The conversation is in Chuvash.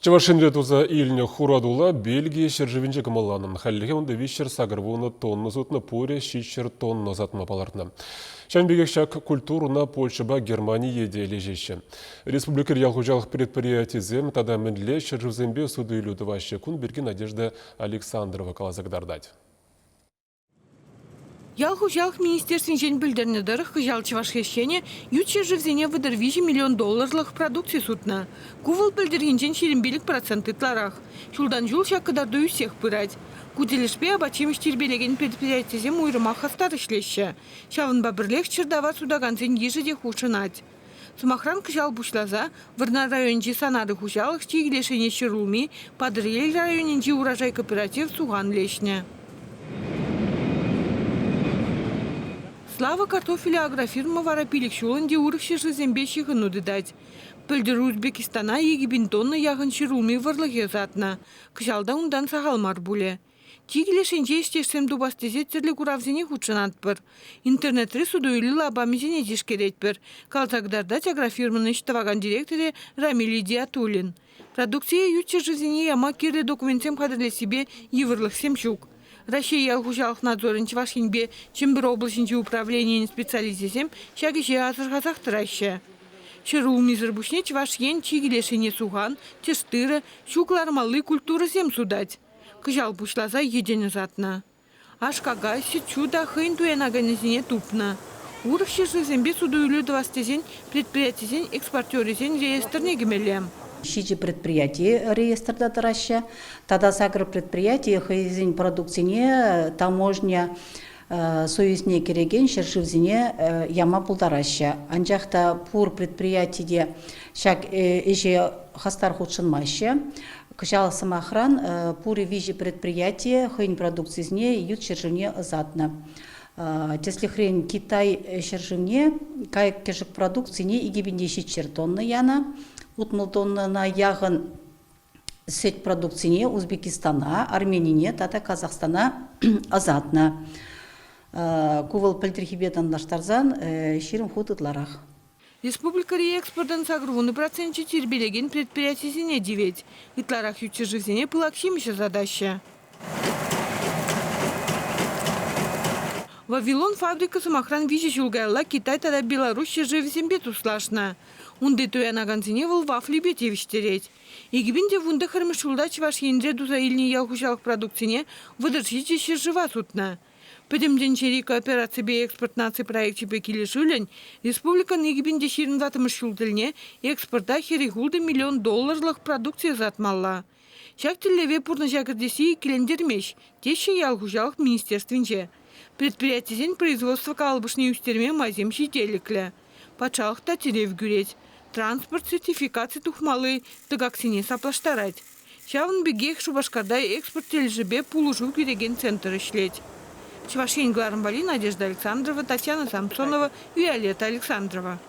Чӑваш Енре туса илнӗ хуратула Бельги ҫӗршывӗнче кӑмӑлланӑ. Хальлӗхе унта 380 тонна сутнӑ, пурӗ 700 тонна ӑсатма палӑртнӑ. Ҫавӑн пекех ҫак культурӑна Польшӑпа Германие те леҫеҫҫӗ. Республикӑри ял хуҫалӑх предприятийӗсем тата мӗнле ҫӗршывсемпе суту-илӳ тӑваҫҫӗ, кун пирки Надежда Александрова каласа кӑтартать. Ял хуҫалӑх министерствинчен пӗлтернӗ тӑрӑх, кӑҫал Чӑваш хресченӗ ют ҫӗршывсене 33 миллион долларлӑх продукци сутнӑ. Ку вӑл пӗлтӗрхинчен 25% ытларах. Ҫултан-ҫул ҫак кӑтарту ӳссех пырать. Ку тӗлӗшпе апат-ҫимӗҫ тирпейлекен предприятисем уйрӑмах хастар ӗҫлеҫҫӗ. Ҫавӑнпа пӗрлех чӗртавар сутакансен йышӗ те хутшӑнать. Сӑмахран, кӑҫал пуҫласа Вӑрнар районӗнчи Санары хуҫалӑх чикӗлешене ҫӗрулми, Патӑрьел районӗнчи Урожай кооператив сухан леҫнӗ. Слава картофеля агрофирма вара пилӗк ҫул ӗнтӗ урӑх ҫӗршывсемпе ҫыхӑну тытать. Пӗлтӗр Узбекистана 2000 тонна яхӑн ҫӗрулми вӑрлӑхӗ ӑсатнӑ. Кӑҫал та унтан сахал мар пулӗ. Чикӗ леш енче ӗҫтешсем тупас тесе тӗрлӗ куравсене хутшӑнатпӑр. Интернетри суту-илӳ лапамӗсене тишкеретпӗр, каласа кӑтартать агрофирмӑн ӗҫ тӑвакан директорӗ Рамиль Идиатуллин. Продукцие ют ҫӗршывсене яма кирлӗ документсем хатӗрлессипе йывӑрлӑхсем ҫук. Раҫҫей ял хуҫалӑх надзорӗн Чӑваш Енпе Чӗмпӗр облаҫӗнчи управленийӗн специалисчӗсем ҫак ӗҫе асӑрхасах тӑраҫҫӗ. Ҫӗрулмисӗр пуҫне Чӑваш Ен чикӗ леш енне сухан, тӗш тырӑ, ҫу кӑлармалли культурӑсем сутать. Кӑҫал пуҫласа йӗтӗн ӑсатнӑ. Аш-какай, сӗт-ҫу та хӑйӗн туянаканӗсене тупнӑ. Урӑх ҫӗршывсемпе суту-илӳ тӑвас тесен предприятисен экспортерӗсен реестрне кӗмелле. Ҫичӗ предприяти реестрта тӑраҫҫӗ. Тата сакӑр предприяти хӑйсен продукцине таможня союзне кӗрекен ҫӗршывсене яма пултараҫҫӗ. Анчах та пур предприяти те ҫак ӗҫе хастар хутшӑнмаҫҫӗ. Кӑҫал, сӑмахран, пурӗ виҫӗ предприяти хӑйӗн продукцисене ют ҫӗршывне ӑсатнӑ. Тӗслӗхрен, Китай ҫӗршывне кайӑк-кӗшӗк продукцине 2700 тонна янӑ, 60 тоннӑна яхӑн сӗт продукцине Узбекистана, Арменине тата Казахстана ӑсатнӑ. Ку вӑл пӗлтӗрхипе танлаштарсан 20 хут ытларах. Республикӑри экспортӑн 80 проценчӗ тирпейлекен предприятисене тивет. Ытларах ют ҫӗршывсене пылак ҫимӗҫ ӑсатаҫҫӗ. Вавилон фабрика, сӑмахран, виҫӗ ҫул каялла Китай тата Беларуҫ ҫӗршывӗсемпе туслашнӑ. Унти туянакансене вӑл вафлипе тивӗҫтерет. 2019 ҫулта Чӑваш Енре туса илнӗ ял хуҫалӑх продукцине 37 ҫӗршыва сутнӑ. Пӗтӗм тӗнчери коопераципе экспорт наци проекчӗпе килӗшӳллӗн республикӑн 2024 ҫул тӗлне экспорта 46 миллион долларлӑх продукци ӑсатмалла. Ҫак тӗллеве пурнӑҫа кӗртесси иккӗлентермест, теҫҫӗ ял хуҫалӑх министерствинче. Предприятисен производство калӑпӑшне ӳстерме майсем ҫителӗклӗ. Патшалӑх та тӗрев кӳрет, транспорт сертификаци тухмалли тӑкаксене саплаштарать. Ҫавӑн пекех Шупашкарта экспорт тӗлӗшӗпе пулӑшу кӳрекен центр ӗҫлет. Чӑваш Ен кӑларӑм валли Надежда Александрова, Татьяна Самсонова, Виолетта Александрова.